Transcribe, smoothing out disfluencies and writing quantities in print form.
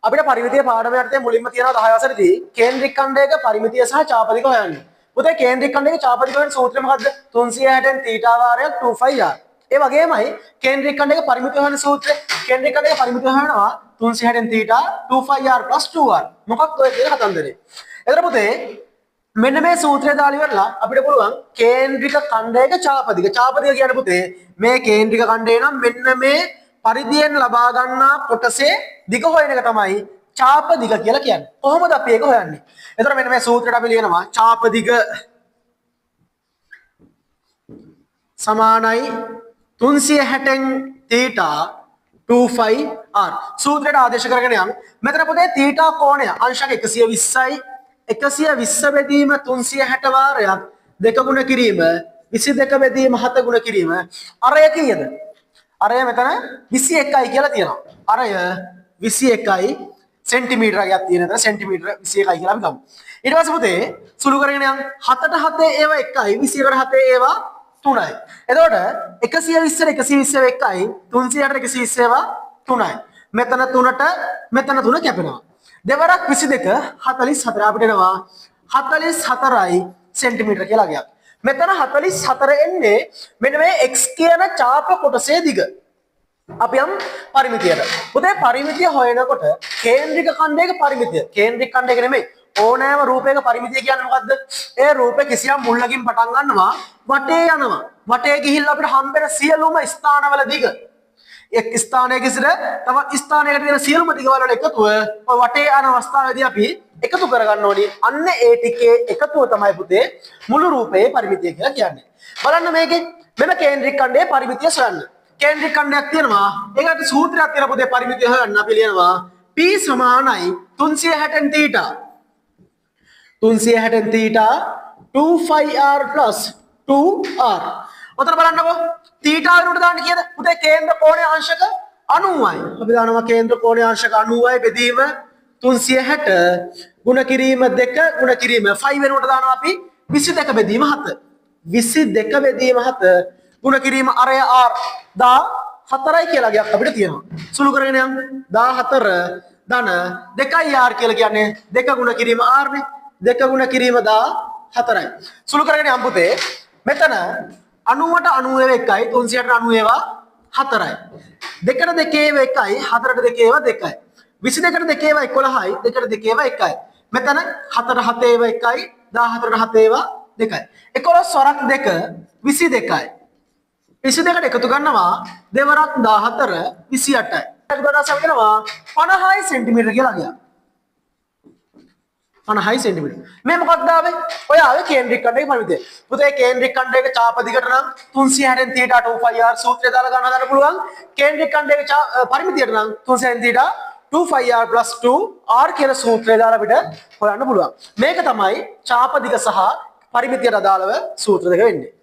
අපිට පරිමිතිය පාඩම යටතේ මුලින්ම තියෙනවා 10 වසරේදී කේන්ද්‍රික ඛණ්ඩයක පරිමිතිය සහ චාපදික හොයන්න. පුතේ, කේන්ද්‍රික ඛණ්ඩයක චාපදික හොයන සූත්‍රය මොකද්ද? 360න් තීටා වාරයක් 2 pi r. ඒ වගේමයි කේන්ද්‍රික ඛණ්ඩයක පරිමිතිය හොයන සූත්‍රය. කේන්ද්‍රික ඛණ්ඩයක පරිමිතිය හොයනවා 360න් තීටා 2 pi r 2r. මොකක්ද ඔය කියන කතන්දරේ? එතකොට පුතේ, මෙන්න මේ සූත්‍රය දාලා ඉවරලා අපිට පුළුවන් කේන්ද්‍රික ඛණ්ඩයක චාපදික. චාපදික කියන්නේ පුතේ, මේ කේන්ද්‍රික ඛණ්ඩය නම් මෙන්න මේ පරිධියෙන් ලබා ගන්නා කොටසේ දිග හොයන එක තමයි චාපදික කියලා කියන්නේ. කොහොමද අපි ඒක හොයන්නේ? එතකොට මෙන්න මේ සූත්‍රයට අපි ලියනවා චාපදික සමානයි 360න් තීටා 2 pi r. සූත්‍රයට ආදේශ කරගෙන යමු. මෙතන පුතේ, තීටා කෝණය අංශක 120යි. 120 බෙදීම 360 වාරයක් දෙක ගුණ කිරීම 22 බෙදීම 7 ගුණ කිරීම අරය කීයද? අරය මෙතන 21යි කියලා තියෙනවා. අරය 21යි සෙන්ටිමීටර වගේක් තියෙන එතන සෙන්ටිමීටර 21යි කියලා අපි ගමු. ඊට පස්සේ පුතේ, සුළු කරගෙන යන්. 7ට 7 ඒවා 1යි, 21ට 7 ඒවා 3යි. එතකොට 120ට 120 1යි, 360ට 120 ඒවා 3යි. මෙතන 3ට මෙතන 3 කැපෙනවා. දෙවරක් 22 44 අපිට එනවා 44යි සෙන්ටිමීටර කියලා අගයක්. මෙතන 44 එන්නේ මෙන්න මේ x කියන චාප කොටසේ දිග. අපි යම් පරිමිතියට. පුතේ, පරිමිතිය හොයනකොට කේන්ද්‍රික ඛණ්ඩයක පරිමිතිය, කේන්ද්‍රික ඛණ්ඩයක නෙමෙයි, ඕනෑම රූපයක පරිමිතිය කියන්නේ මොකද්ද? ඒ රූපේ කිසියම් මුල්ලකින් පටන් ගන්නවා, වටේ යනවා. වටේ ගිහිල්ලා අපිට හම්බෙන සියලුම ස්ථානවල දිග, එක් ස්ථානයක සිට තවත් ස්ථානයකට තියෙන සියලුම දිගවල වල එකතුව ඔය වටේ යන අවස්ථාවේදී අපි එකතු කරගන්න ඕනි. අන්න ඒ ටිකේ එකතුව තමයි පුතේ, මුළු රූපයේ පරිමිතිය කියලා කියන්නේ. බලන්න මේකේ මෙන්න කේන්ද්‍රික ඛණ්ඩයේ පරිමිතිය සොයන්න. කේන්ද්‍රික ඛණ්ඩයක් තියෙනවා. ඒකට සූත්‍රයක් තියෙනවා පුතේ පරිමිතිය හොයන්න. අපි ලියනවා P සමානයි 360 theta 360 theta 2 pi r 2r. ඔතන බලන්නකෝ, තීටා වෙනුවට දාන්න කීයද? පුතේ, කේන්ද්‍ර කෝණය අංශක 90යි. අපි දානවා කේන්ද්‍ර කෝණය අංශක 90යි බෙදීම 360 ගුණ කිරීම 2 ගුණ කිරීම 5 වෙනුවට දානවා අපි 22 බෙදීම 7. 22 බෙදීම 7 ගුණ කිරීම අරය r 14යි කියලා ගයක් අපිට තියෙනවා. සුළු කරගෙන යන්න. 14 ධන 2යි r කියලා කියන්නේ 2 ගුණ කිරීම r නේ. 2 ගුණ කිරීම 14යි. සුළු කරගෙන යන්න පුතේ. මෙතන 90ට 90 ඒවා 1යි, 360ට 90 ඒවා 4යි. දෙකට දෙකේ ඒවා 1යි, හතරට දෙකේ ඒවා 2යි. 22ට දෙකේ ඒවා 11යි, දෙකට දෙකේ ඒවා 1යි. මෙතන 4ට 7 ඒවා 1යි, 14ට 7 ඒවා 2යි. 11 වරක් 2 22යි. 22ට එකතු කරනවා දෙවරක් 14 28යි. ඒක දඩස් වෙනවා 50යි සෙන්ටිමීටර කියලා ගියා. 50යි සෙන්ටිමීටර. මේ මොකක්ද ආවේ? ඔය ආවේ කේන්ද්‍රික ඛණ්ඩයක පරිමිතිය. පුතේ, කේන්ද්‍රික ඛණ්ඩයක චාප දිගට නම් 360 තීටා 2 pi r සූත්‍රය දාලා ගන්න හදන්න පුළුවන්. කේන්ද්‍රික ඛණ්ඩයක පරිමිතියට නම් 360 තීටා 2 pi r 2 r කියන සූත්‍රය දාලා අපිට හොයන්න පුළුවන්. මේක තමයි චාප දිග සහ පරිමිතියට අදාළව සූත්‍ර දෙක වෙන්නේ.